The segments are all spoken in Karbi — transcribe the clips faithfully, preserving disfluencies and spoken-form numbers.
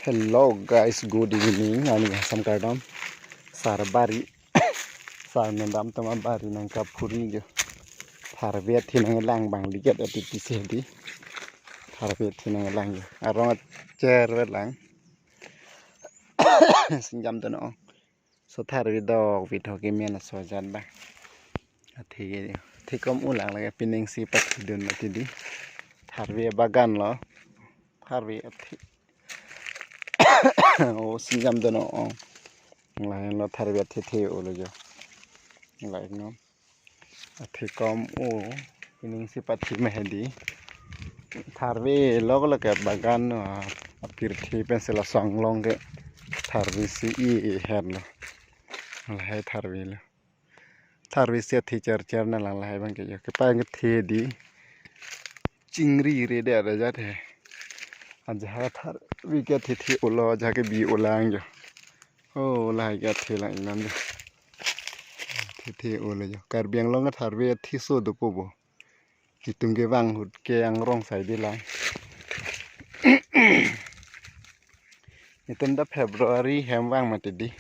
Hello guys, good evening. Ani Assam kardom. Sarbari. Sar mendam tema bari nangkaphuri jo. Tharve athe nanglang bang liget ati tisi di. Tharve athe nanglang jo. Arong acher velang. Singjam tono. So tharve dok vit hoke men aso jan ba. Athe, athe kom ulang lage pining si pathidun mati di. Tharve bagan lo. Tharve athe. O singjam tono o. Lain lo tharve athe the ulo jo. Lain no. Athe kom o. Pining si pathi ma hedi. Tharve lok lok ke bagan no. Apirthe pensi la songlong ke. Tharve si i i her lo. Lahai tharve lo. Tharve si athe cher cher na lang lahai bang ke jo. Kepang kethe di. Chingri re de ada jat he. Ajahak tharve ke athe the ulo, ajahak ke bi ulang jo. O lahai ke athe lang inam jo. Athe the ulo jo. Karbi Anglong ke tharve athe so dopo bo. Itum ke vang ahut ke angrong sai di lang. Itum ta February hem vang mati di.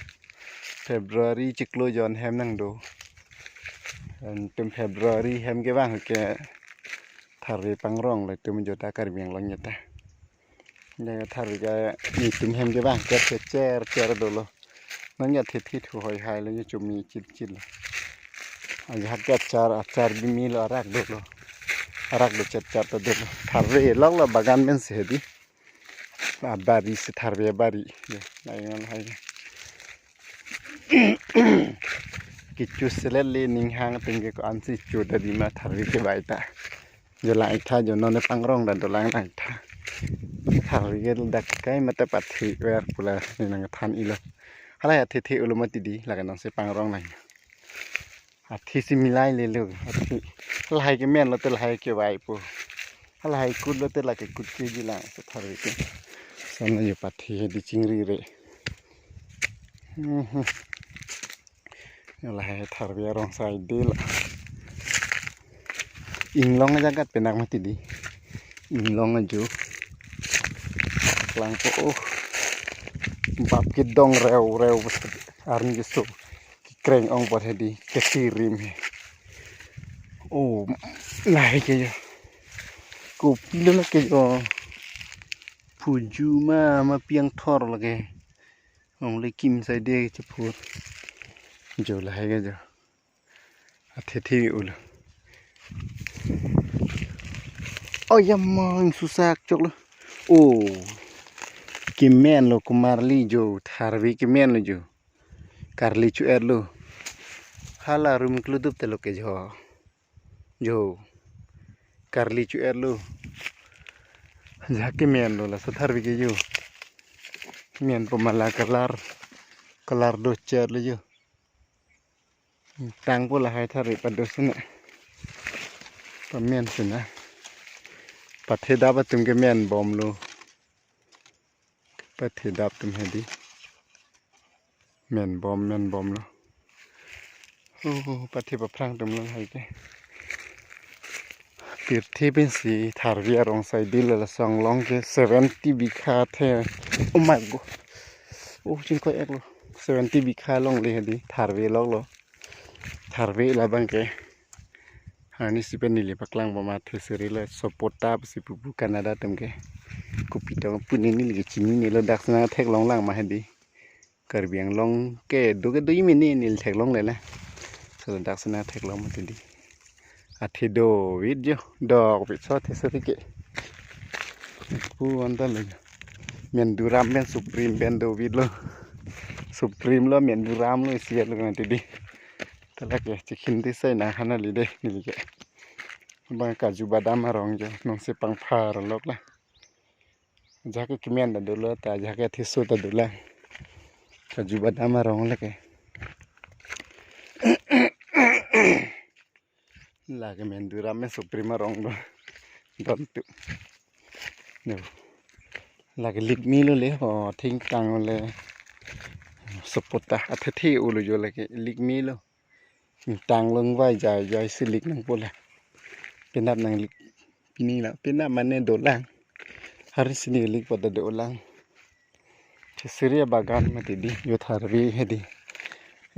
February chiklo jon hem nangdo. Itum February hem ke vang ahut ke tharve pangrong lo itum jota Karbi Anglong jota. Jaka tharve ke itum hem ke vang ke cher cher dolo. Non ya thit thit hu hoi hai lo ya chumi chit chit lo. Ajahak ke achar achar bimi lo arak dolo. Arak do chet chet dolo. Tharve lok lo bagan men si hedi. Abari si tharve abari. Ya, lain lo hai. Kecho selet le ning hang atum ke ko-an si cho dadi ma tharve ke bai ta. Jo lang ik tha jo non ne pangrong dan dolang lang ik tha. Tharve ke dak kai mate pathi ver pu la ne nangthan ilo. Halahai athe the ulo mati di lake non si pangrong lang. Athe si milai le lo. Athe. Lahai ke men lo te lahai ke bai pu. Lahai kut lo te lake kut ke ji lang so tharve ke. Sana jo pathi di chingri re. Mhm. Lahai tharve arong sai di la. Inglong ajagat penak mati di. Inglong ajo. Lang po oh. Bap ke dong rew rew arni ke so. Kreng ong pot hedi kesirim he. Oh, lahai ke jo. Kopi lo ke jo. Phuju ma ma piang thor lake. Ong le kim sai de chepur. Jo lahai ke jo. Athe the ulo. Oh ya mang susak chok lo. Oh. Kemen lo kumarli jo tharve kemen lo jo. Karli chu-et lo. Hala rum kludup te lo ke jo. Jo. Karli chu-et lo. Ajahak ke men lo laso tharve ke jo. Men po mala kalar. Kalar do cher lo jo. Tang po lahai tharve pado sina. Pamen sina. Pathe dap atum ke men bom lo. Pathe dap atum hedi. Men bom, men bom lo. Oh, pathe paphrang atum lo hai ke. Pirthe pensi tharve arong sai di la songlong ke seventy bikha the. Oh my God. Oh, chingkoi ek lo. Seventy bikha longle hedi. Tharve lok lo. Tharve labang ke. Ani si pen neli paklang bom athe seri lo Sopota si pupu Canada atum ke. Kopi tong puni neli ke chini nelo dak sana theklong lang ma hedi. Karbi Anglong ke do ke do imi ni neli theklong le le. So dak sana theklong ma hedi. Athe do vit jo dok vit so athe seri ke. Pu anta le. Menduram pen Supreme pen do vit lo. Supreme lo Menduram lo isi lo kan hedi. Talak ya, chikin di sai na hana li de, neli ke. Bang kaju badam arong jo, nong si pangphar lok la. Ajahak ke kemen ta dolo, ta ajahak ke thiso ta dola. Kaju badam arong lake. Lake Menduram me Supreme arong do. Don tu. No. Lake likmi lo le, oh, thingtang le. Sopota, athe the ulo jo lake, likmi lo. Tang long vai jai jai si lik nang po la. Penap nang lik pini la. Penap mane dolang. Hari sini lik pada dolang. Thisiri abagan mati di, jo tharve hedi.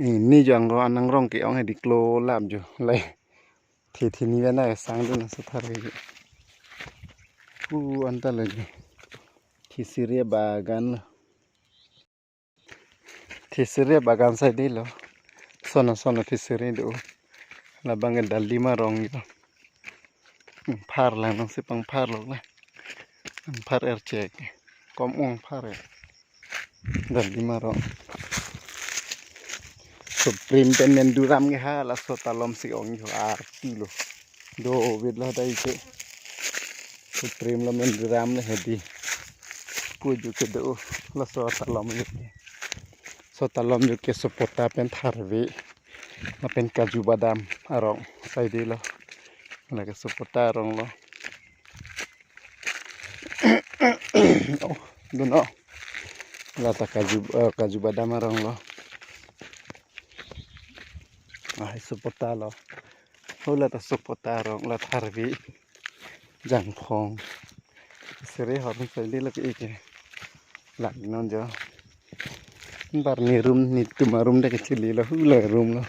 Ini jo angro anang rong ke-ong hedi, klo lap jo. Lai. Thi thi ni vena sang dun so tharve. Pu anta lagi. Thisiri abagan lo. Thisiri abagan sai di lo. Sona sona thisiri do. Labang ke daldima rong jo. Phar lang nang si pangphar lo na. Phar erchek. Kom ong phar ya. Daldima rong. Supreme pen menduram ke ha laso talom si ong jo arti lo. Do bit lo dai ke. Supreme lo menduram le hedi. Pu jo ke do laso talom jo ke. So talom jo ke Sopota pen tharve. Lapen kaju badam arong sai di lo. Lake Sopota arong lo. Oh, dun oh. Lata kaju, eh, kaju badam arong lo. Ah, Sopota lo. Oh, lata Sopota arong, la tharve. Jangphong. Sere hor sai di lo ke ike. Lak non jo. Bar ni room, nitum aroom de kechili lo, hula room lo.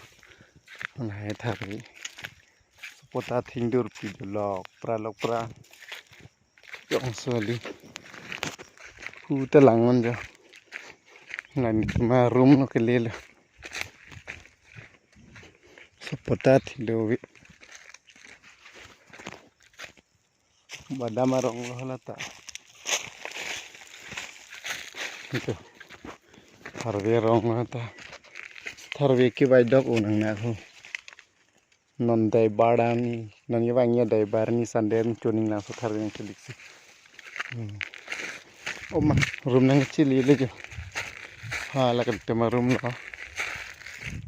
Lahai tharve. Sopota thingdur pi jo lok pra lok pra. Jong soli. Pu ta lang non jo. Ngan ma room lo kele lo. Sopota thi do vi. Badam arong lo lata. Itu. Tharve arong lo ta. Tharve ke bai dok unang na ho. Non dai barani, non ye bang ye dai barani sande chuning na so tharve nang chilik si. Hmm. Oma, room nang chili le jo. Ha, la kan tema room lo.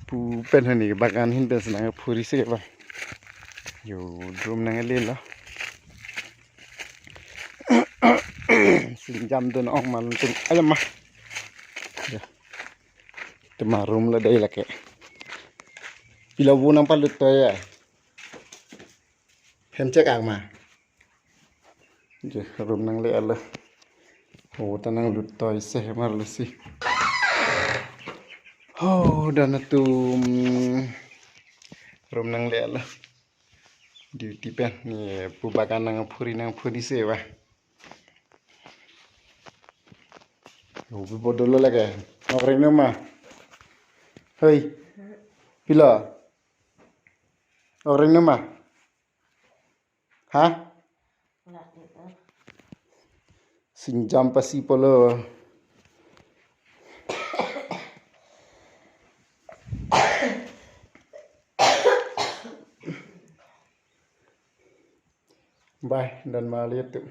Pu pen hani bagan hin pen senang phuri se ba. Jo, room nang le lo. Sinjam dun ong malun tung. Ayo ma. Jo. Tema room lo dai lake. Pilo bu nang palut to ya. Hem chek ang ma. Je room nang le alo. Ho ta nang lut to ise mar lo si. Ho dan atum. Room nang le alo. Duty pen ni pu bagan nang phuri nang phuri se ba. Ubi bodolo lake. Okring nama. Hei. Pilo. Okring nama. Ha? Sinjam pasi polo. Bye, dan malihat tu.